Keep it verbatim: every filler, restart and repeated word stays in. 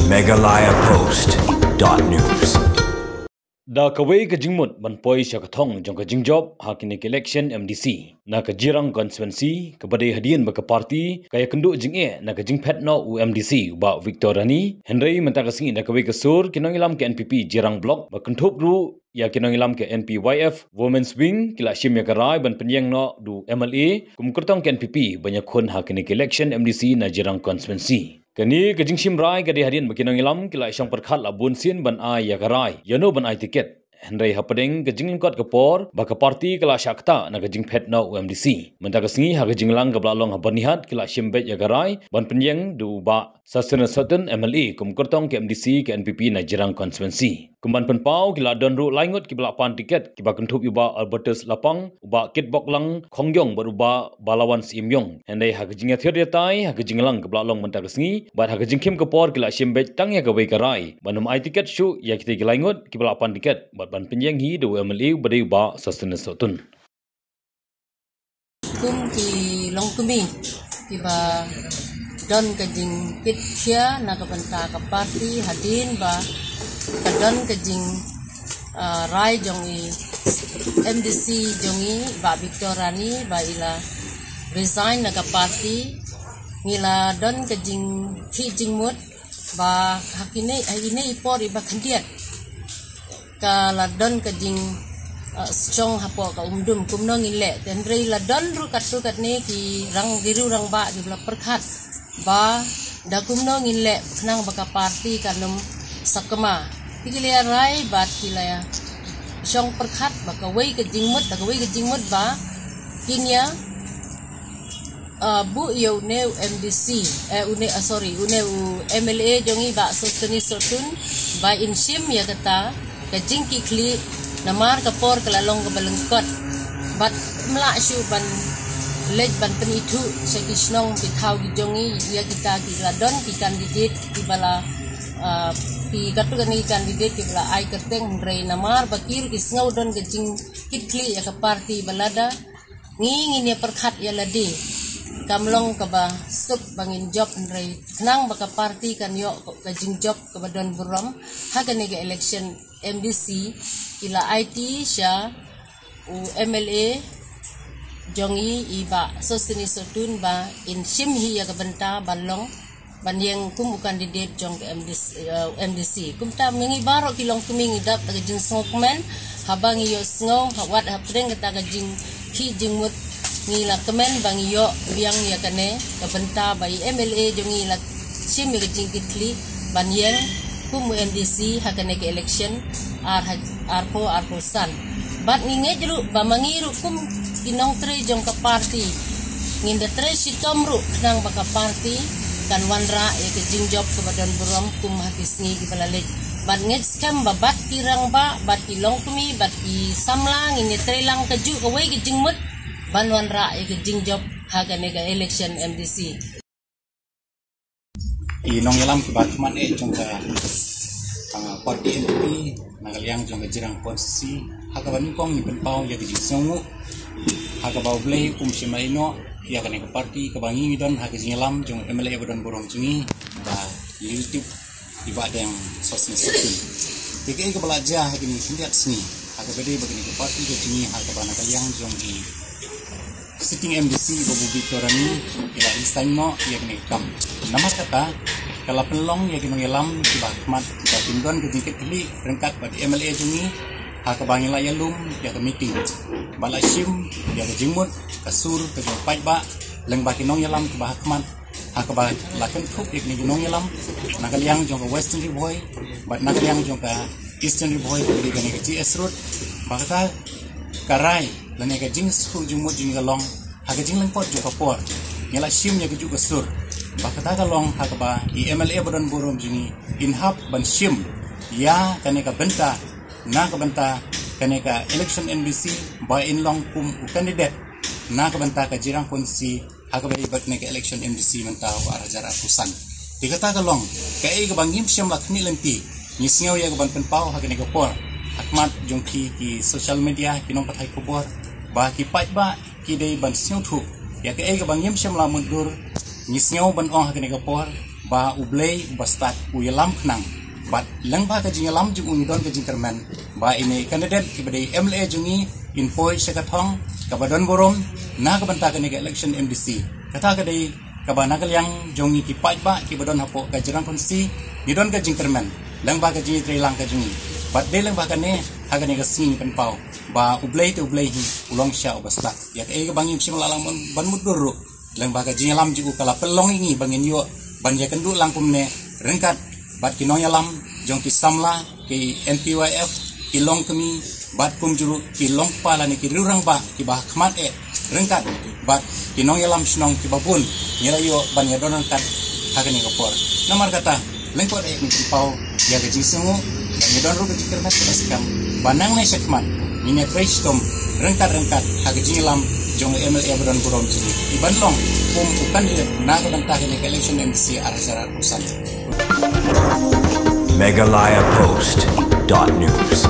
Meghalaya Post dot news. Da kawei ka jingmut ban poi sha ka thong jong ka jingjop ha kine ki election M D C na ka Jirang constituency, kaba dei hadien ba ka party ka ïakynduh jingeh na ka jingphet noh u M D C u Bah Victor Rani. Hynrei mynta ka sngi da kawei ka sur ki nongïalam ka N P P Jirang Block ba kynthup ruh ïa ki nongïalam ka N P Y F Women's Wing ki la shim ïa ka rai ban pynïeng noh da u M L A kum kyrtong ka N P P ban ïakhun ha kine ki election M D C na Jirang constituency. Kane ka jingshim rai ka dei hadien ba ki nongïalam ki la shong pyrkhat la bun sien ban ai ïa ka rai ïa no ban ai tiket. Hynrei hapdeng ka jinglyngkot ka por ba ka party ka la shah ktah na ka jingphet noh u M D C. Mynta ka sngi ha ka jingïalang kaba la long ha Byrnihat ki la shim beit ïa ka rai ban pynïeng da u Bah Sosthenes Sohtun M L A kum kyrtong ka M D C ka N P P na Jirang constituency. Kum ban pynpaw ki la don ruh lai ngut kiba la pan tiket kiba kynthup ïa u Bah Albertus Lapang, u Bah Kitboklang Khongïong bad u Bah Balawan Syiemïong. Hynrei ha ka jingïathir ïatai ha ka jingïalang kaba la long mynta ka sngi bad ha ka jingkhim ka por ki la shim beit tang ïa kawei ka rai ban ym ai tiket shuh ïa kitei ki lai ngut kiba la pan tiket bad ban pynïeng hi da u M L A uba dei u Bah Sosthenes Sohtun. Kum ki longkmie kiba don ka jingkit khia na ka bynta ka party hadien ba ka don ka jing, ah, rai jong i M D C jong i Bah Victor Rani ba i la resign na ka party, ngi la don ka jingkhih jingmut ba ha kine, ha ine i por iba khyndiat ka la don ka jing, uh, shong hapoh ka umdum kumno ngin leh. Hynrei la don ruh katto katne ki rang, ki riew rangbah kiba la pyrkhat ba da kumno ngin leh khnang ba ka party kan ym sakma. Ki la ïa rai bad ki la ïa shong pyrkhat ba kawei ka jingmut, da kawei ka jingmut ba kin ïa, uh, buh ïa une u M D C, eh, une, ah, sorry, une u M L A jong i Bah Sosthenes Sohtun ba in shim ïa kata ka jingkitkhlieh namar ka por ka la long kaba lyngkot. Bad ym lah shuh ban leit ban pynithuh sha ki shnong ki thaw ki jong i ïa kita ki la don ki candidate kiba la, ah, ki katto katne ki candidate kiba la ai kyrteng, hynrei namar ba ki ruh ki sngew don ka jingkitkhlieh ïa ka party ba lada ngi ngin ïa pyrkhat ïa lade kam long kaba suk ba ngin jop, hynrei khnang ba ka party kan ïoh ka jingjop kaba don burom ha kane ka election M D C, ki la aiti sha u M L A jong i, i Bah Sosthenes Sohtun ba in shim hi ïa ka bynta ban long ban ïeng kum u candidate jong ka M D C, eh, M D C. Kumta ma ngi baroh ki longkmie ngi dap da ka jingsngewkmen haba ngi ïohsngew ha wat hapdeng kata ka jingkhih jingmut ngi la kmen ba ngi ïoh biang ïa kane ka bynta ba i M L A jong ngi la shim ïa ka jingkitkhlieh ban ïeng kum u M D C ha kane ka election ar ha-, arphew arphew san. Bad ngi ngeit ruh ba ma ngi ruh kum ki nongtrei jong ka party ngin da trei shitom ruh khnang ba ka party kan wanrah ïa ka jingjop kaba don burom kum ha ki sngi kiba la leit. Bad ngeit skhem ba bad ki rangbah, bad ki longkmie, bad ki samla ngin ïa trei lang kajuh kawei ka jingmut ban wanrah ïa ka jingjop ha kane ka election M D C. Ki nongïalam kiba khmat eh jong ka, ah, party N P P na ka liang jong ka Jirang constituency, ha kaba nyngkong ngi pynpaw ïa ka jingsngewnguh ha kaba U Blei um shym la ïehnoh ïa kane ka party kaba ngi ngi don ha ka jingïalam jong u M L A ba don burom jong ngi ba ïa u tip i Bah Deng Sosthenes Sohtun. Te kaei kaba la jia ha kine ki khyndiat sngi ha kaba dei ba kane ka party ka jong ngi ha kaba na ka liang jong i sitting M D C Bah Victor Rani i la resign noh ïa kane ka kam. Namar kata ka la pynlong ïa ki nongïalam kiba khmat kiba kin don ka jingkitkhlieh ryngkat bad i M L A jong ngi ha kaba ngi la ïalum ïa ka meeting ba la shim ïa ka jingmut ka sur ka jong paidbah lyngba ki nongïalam kiba ha khmat ha kaba la kynthup ïa kine ki nongïalam na ka liang jong ka Western Ri Bhoi bad na ka liang jong ka Eastern Ri Bhoi kaba dei kane ka G S Road. Ba kata ka rai lane ka jingsuk jingmut jong ngi ka long ha ka jinglyngkot jong ka por ngi la shim ïa kajuh ka sur. Ba kata ka long ha kaba i M L A ba don burom jong ngi in hap ban shim ïa kane ka bynta na ka bynta kane ka election M D C ba in long kum u candidate na ka bynta ka Jirang constituency ha kaba dei bad kane ka election M D C mynta u ar hajar arphew san. Te kata ka long kaei kaba ngim shym la khmih lynti, ngi sngew ïa kaban pynpaw ha kane ka por ha khmat jong ki, ki social media, ki nongpathai khubor ba ki paidbah ki dei ban sngewthuh ïa kaei kaba ngim shym la mutdur. Ngi sngew ban ong ha kane ka por ba U Blei uba stad u ïalam khnang. Bad lyngba ka jingïalam jong u ngi don ka jingkyrmen ba ine i candidate iba dei M L A jong ngi in poi sha ka thong kaba don burom na ka bynta kane ka election M D C. Kata ka dei kaba na ka liang jong ngi ki paidbah kiba don hapoh ka Jirang Khun Sih ngi don ka jingkyrmen lyngba ka jingïatreilang ka jong ngi. Bad dei lyngba kane ha kane ka sngi ngi pynpaw ba U Blei te U Blei hi u long sha uba stad. Ïa kaei kaba ngi shim la lang ban mutdur ruh lyngba ka jingïalam jong u ka la pynlong ïa ngi ba ngin ïoh ban ïakynduh lang kumne ryngkat bad ki nongïalam jong ki samla, ki N P Y F, ki longkmie bad kumjuh ruh ki longkpa lane ki riewrangbah kiba ha khmat eh ryngkat bad ki nongïalam shnong kiba bun ngi la ïoh ban ïadon ryngkat ha kane ka por. Namar kata lyngkot eh ngi pynpaw ïa ka jingsngewnguh ba ngi don ruh ka jingkyrmen kaba skhem ba nangne shakhmat ngin ïatrei shitom ryngkat ryngkat ha ka jingïalam jong u M L A ba don burom jong ngi iban long kum u candidate na ka bynta kane ka election M D C ar hajar arphew san. Meghalaya Post dot news.